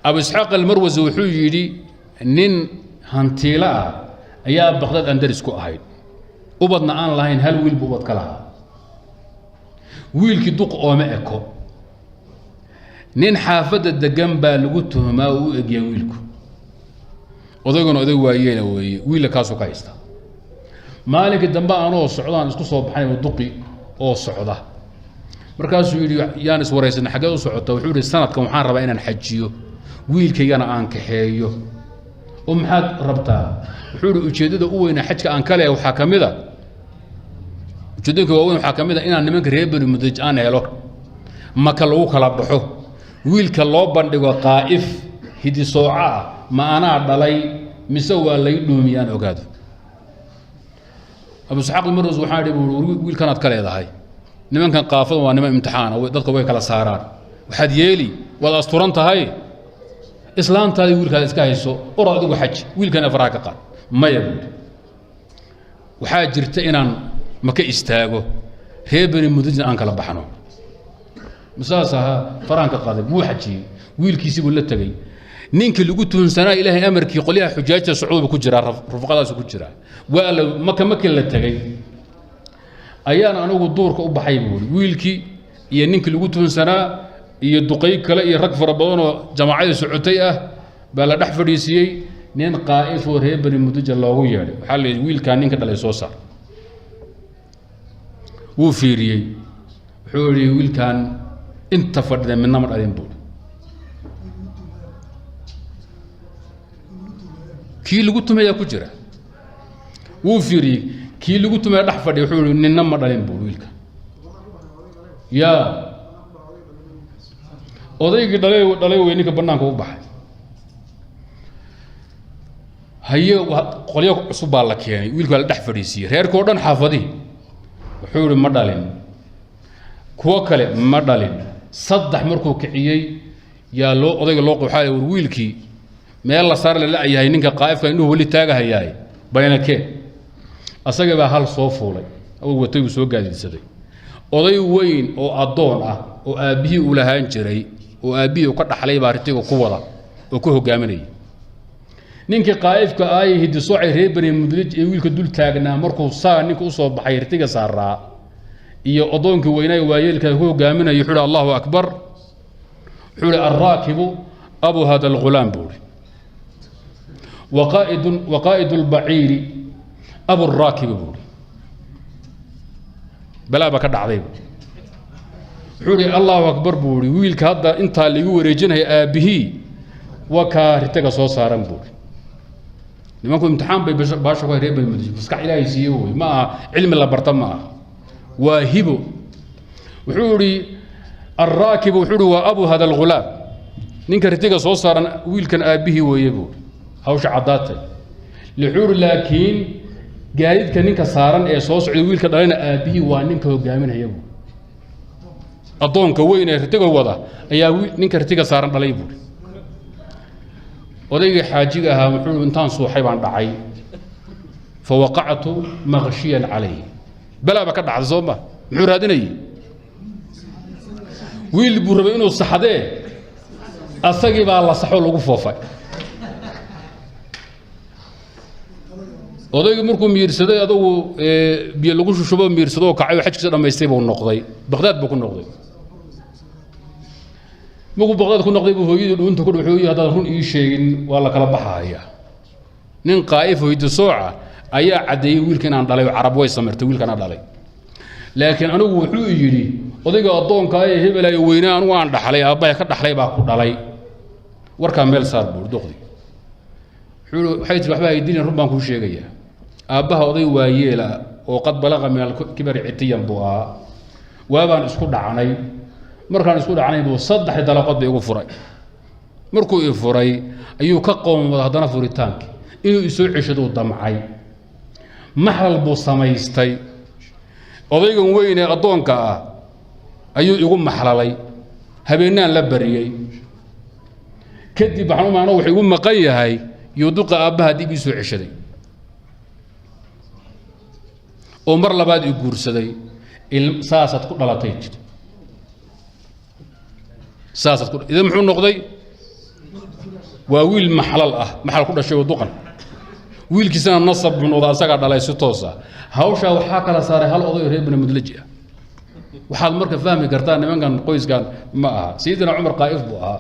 Abu Isxaaq Almarwasi wuxuu yidhi nin hantiilo ah ayaa Baqdaad andaris ku ahayd, ubadna aan lahayn, hal wiil buu ubad ka lahaa. Wiilkii duq ooma eko, nin xaafadda degan baa lagu tuhmaa oo u egyahay wiilku. Odayguna oday waayeela weeye, wiilla kaasuu ka haysta. Maalinkii dambe anoo socdaan isku soo baxnay duqi oo socda. Markaasuu yidhi, yaan iswaraysanay, xaggeed u socota? Wuxuu yidhi, sanadkan waxaan rabaa inaan xajiyo, wiilkaygana aan kaxeeyo. Oo maxaad rabtaa? Wuxuu yidhi, ujeeddada u weyna xajka aan ka leehay waxaa ka mid a, ujeeddooyinka waaweyn waxaa ka mid a inaan nimanka reer Bani Mudaj aan helo, Maka lagu kala baxo, wiilka loo bandhigo qaa'if hidisooco ah, ma anaa dhalay mise waa lay dhuumiye, aan ogaado. Abu Isxaaq Almarwas waxaa idhi buu, wiilkanaad ka leedahay, nimankan qaafada waa niman imtixaana, dadka way kala saaraan. Waxaad yeeli, waad asturan tahay, islaantaadii wiilkaada iska hayso, orod adigu xaj, wiilkana faraha ka qaad. Maya, buuri, waxaa jirta inaan Maka istaago, reer Bani Mudajna aan kala baxno. Masaas ahaa, farahan ka qaaday, wuu xajiyey, wiilkiisii buu la tegey. Ninkii lagu tuhunsanaa, Ilaahay amarkii, qolyaha xujaajta socduba ku jiraa, rufqadaasu ku jiraa. Waa la Maka markii la tegey ayaan anigu duurka u baxay, buuri, wiilkii iyo ninkii lagu tuhunsanaa iyo duqay kale iyo rag fara badanoo jamaacadii socotay ah baa la dhex fadhiisiiyey. Nin qaa'ifoo reer Bani Mudaja loogu yeedhay. Waxaa la yidhi, wiilkaa ninka dhalay soo saar. Wuu fiiriyey, wuxuu yidhi, wiilkan inta fadhida midna ma dhalin, buuri. Kii lagu tumayaa ku jira. Wuu fiiriyey, kii lagu tumaya dhex fadhiya. Wuxuu yihi, ninna ma dhalin, buuri, wiilka. Yaa odaygii dhalay? Dhalay wey ninka banaanka u baxay. Haye, qolyo cusub baa la keenay, wiilka waa la dhex fadhiisiiyey, reerkii o dhan, xaafadihii. Wuxuu yihi, ma dhalin. Kuwo kale ma dhalin. Saddex markuu kiciyey yaa loo odayga loo waxaa war wiilkii meel la saar la la-yahay, ninka qaa'ifka indhuhu weli taagahayaay baynakeen. Asagii baa hal soo fuulay oo watay, buu soo gaadiidsaday. Oday weyn oo addoon ah oo aabbihii uu lahaan jiray oo aabbihii uu ka dhaxlay baa ritiga ku wada oo ku hogaaminayay. Ninkii qaa'ifka aay hidisoocay reer Bani Mudlij ee wiilka dul taagnaa, markuu saa ninka usoo baxay ritiga saaraa iyo odoonkii weynaay waayeelka ku hogaaminaya, wuxuu hi, Allahu akbar. Wuxuu hi, alraakibu abu hada algulaam, buu hi, waqaa'id waqaa'id albaciiri abu raakibi, buu hi. Balaa baa ka dhacdayba. Wuxuu hi, Allahu akbar, buu hi, wiilka hadda intaa laigu wareejinaya aabbihii waa kaa ritaga soo saaran, buu hi. Nimanku imtixaan bay baasha ku reer Bani Mudij. Maskax Ilaahay siiye wey, ma aha cilmi la barta, ma aha, waa hibo. Wuxuu idhi alraakibu, wuxuu ihi, waa abu hada algulaam, ninka ritiga soo saaran wiilkan aabbihii weeye, buu. Hawsha caddaatay. Wuxuu ihi, laakiin gaadiidka ninka saaran ee soo socday wiilka dhalayna aabbihii waa ninka hogaaminaya, buu. Addoonka weyn ee ritiga wada ayaa ninka ritiga saaran dhalay, buuri. Odaygii xaajiga ahaa wuxuu intaan suuxay baan dhacay, fa waqactu maqshiyan calayh. Balaa ba ka dhacday, soo ma? Muxuu raadinayey? Wiil buu rabay inuu saxdee, asagii baa la saxoo lagu foofay. Odaygii markuu miirsaday, adugu biyo lagu shushubo, miirsadoo kacay oo xajkiisa dhamaystay buu noqday. Baqdaad buu ku noqday. Markuu Baqdaad ku noqday buu hooyadii dhuunta ku dhuxooyi, haddaan run ii sheegin waa la kala baxaya. Nin qaa'if hoyda sooca ayaa caddeeyey wiilka inaan dhalay oo carab way samirtay, wiilkanaa dhalay. Laakiin anigu wuxuu yidhi odayga addoonka ee hebelayo weynaa anigu aan dhaxlay, aabbahay ka dhaxlay baa ku dhalay. Warkaa meel saar, buuri duqdi. Wuxuu waxay tiri, waxba haydilin, run baan kuu sheegayaa. Aabbaha oday waayeela oo qad balaqa min alkibari citiyan buu ahaa. Waabaan isku dhacnay. Markaan isku dhacnay buu saddex dalaqood ba igu furay. Markuu i furay ayuu ka qoomooda haddana furitaankii, inuu isoo ceshaduu damcay, maxlal buu samaystay. Odaygan weyn ee addoonka ah ayuu igu maxlalay, habeenaan la bariyey. Kadib waxaan umaano wuxuu igu maqan yahay yuu duqa aabbaha dib ii soo ceshaday oo mar labaad i guursaday. Saasaad ku dhalatay jir, saasaad ku idan muxuu noqday? Waa wiil maxlal ah, maxal ku dhashay oo duqan, wiilkiisana nasab buu noqda, asagaa dhalay si toosa. Hawshaa waxaa kala saaray hal oday oo reer Bani Mudlaji ah. Waxaad marka fahmi kartaa nimankan qoyskan ma aha. Sayidina Cumar qaa'if buu ahaa.